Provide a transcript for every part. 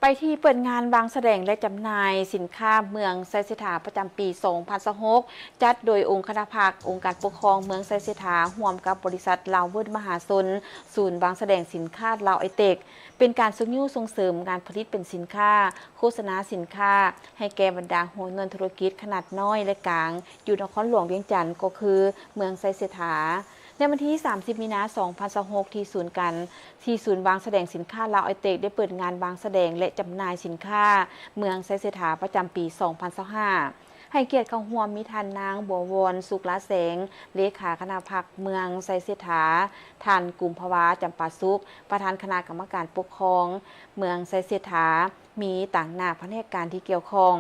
ໄປທີ່ເປີດງານວາງສະແດງ ແລະ ຈຳໜ່າຍສິນຄ້າເມືອງໄຊເສດຖາ ປະຈຳປີສອງພັນຊາວຫົກ ຈັດໂດຍອົງຄະນະພັກ, ອົງການປົກຄອງເມືອງໄຊເສດຖາ ຮ່ວມກັບບໍລິສັດລາວເວີນມະຫາຊົນ, ສູນວາງສະແດງສິນຄ້າລາວໄອເຕັກ ເປັນການຊຸກຍູ້ສົ່ງເສີມການຜະລິດເປັນສິນຄ້າ, ໂຄສະນາສິນຄ້າ ໃຫ້ແກ່ບັນດາຫົວໜ່ວຍທຸລະກິດຂະໜາດນ້ອຍ ແລະ ກາງ ຢູ່ນະຄອນຫຼວງວຽງຈັນ ກໍຄືເມືອງໄຊເສດຖາ. ໃນວັນທີສາມສິບ ມີນາ ສອງພັນຊາວຫົກ ທີ່ສູນການ ທີ່ສູນວາງສະແດງສິນຄ້າລາວໄອເຕັກ ໄດ້ເປີດງານວາງສະແດງ ແລະ ຈຳໜ່າຍສິນຄ້າເມືອງໄຊເສດຖາ ປະຈຳປີສອງພັນຊາວຫ້າ. ໃຫ້ກຽດເຂົ້າຮ່ວມມີທ່ານນາງ ບົວວອນ ສຸກລາແສງ ເລຂາຄະນະພັກເມືອງໄຊເສດຖາ, ທ່ານ ກຸມພະວາ ຈຳປາສຸກ ປະທານຄະນະກຳມະການປົກຄອງເມືອງໄຊເສດຖາ, ມີຕາງໜ້າພະແນກການທີ່ກ່ຽວຂ້ອງ.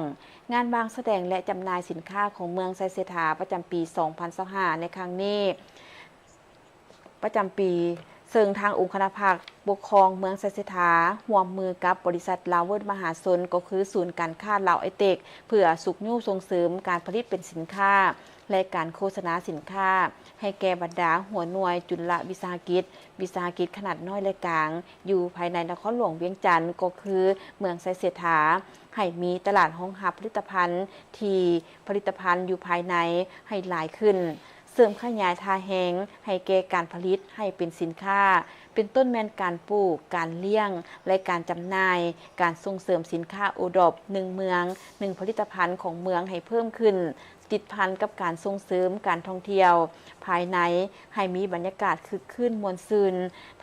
ງານວາງສະແດງ ແລະ ຈຳໜ່າຍສິນຄ້າຂອງເມືອງໄຊເສດຖາ ປະຈຳປີສອງພັນຊາວຫ້າ ໃນຄັ້ງນີ້ ປະຈຳປີ ເຊິ່ງທາງອົງຄະນະພັກປົກຄອງເມືອງໄຊເສດຖາ ຮ່ວມມືກັບບໍລິສັດລາວເວີນມະຫາຊົນ ກໍຄືສູນການຄ້າລາວໄອເຕັກ ເພື່ອຊຸກຍູ້ສົ່ງເສີມການຜະລິດເປັນສິນຄ້າ ແລະ ການໂຄສະນາສິນຄ້າ ໃຫ້ແກ່ບັນດາຫົວໜ່ວຍຈຸລະວິສາຫະກິດ, ວິສາຫະກິດຂະໜາດນ້ອຍ ແລະ ກາງ ຢູ່ພາຍໃນນະຄອນຫຼວງວຽງຈັນ ກໍຄືເມືອງໄຊເສດຖາ, ໃຫ້ມີຕະຫຼາດຮອງຮັບຜະລິດຕະພັນ ທີ່ຜະລິດຕະພັນຢູ່ພາຍໃນໃຫ້ຫຼາຍຂຶ້ນ, ເສີມຂະຫຍາຍທ່າແຮງໃຫ້ແກ່ການຜະລິດໃຫ້ເປັນສິນຄ້າ ເປັນຕົ້ນແມ່ນການປູກ, ການລ້ຽງ ແລະ ການຈຳໜ່າຍ, ການສົ່ງເສີມສິນຄ້າໂອດອບ ໜຶ່ງເມືອງ ໜຶ່ງຜະລິດຕະພັນຂອງເມືອງໃຫ້ເພີ່ມຂຶ້ນ, ຕິດພັນກັບການສົ່ງເສີມການທ່ອງທ່ຽວພາຍໃນ ໃຫ້ມີບັນຍາກາດຄຶກຄື້ນມ່ວນຊື່ນ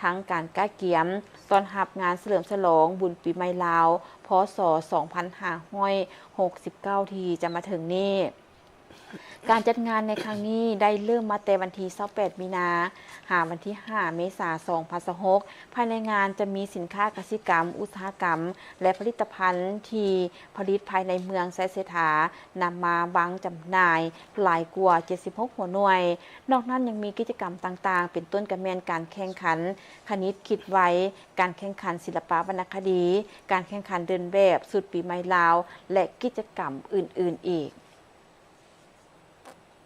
ທັງການກະກຽມຕ້ອນຮັບງານສະເຫຼີມສະຫຼອງບຸນປີໃໝ່ລາວ ພ.ສ. ສອງພັນຫ້າຮ້ອຍຫົກສິບເກົ້າ ທີ່ຈະມາເຖິງນີ້. ການຈັດງານໃນຄັ້ງນີ້ໄດ້ເລີ່ມມາແຕ່ວັນທີຊາວແປດ ມີນາ ຫາວັນທີຫ້າ ເມສາ ສອງພັນຊາວຫົກ ພາຍໃນງານຈະມີສິນຄ້າກະສິກຳ, ອຸດສາຫະກຳ ແລະ ຜະລິດຕະພັນທີ່ຜະລິດພາຍໃນເມືອງໄຊເສດຖາ ນຳມາວາງຈຳໜ່າຍຫຼາຍກວ່າເຈັດສິບຫົກຫົວໜ່ວຍ. ນອກນັ້ນຍັງມີກິດຈະກຳຕ່າງໆ ເປັນຕົ້ນກະແມ່ນການແຂ່ງຂັນຄະນິດຄິດໄວ, ການແຂ່ງຂັນສິລະປະວັນນະຄະດີ, ການແຂ່ງຂັນເດີນແບບຊຸດປີໃໝ່ລາວ ແລະ ກິດຈະກຳອື່ນໆອີກ.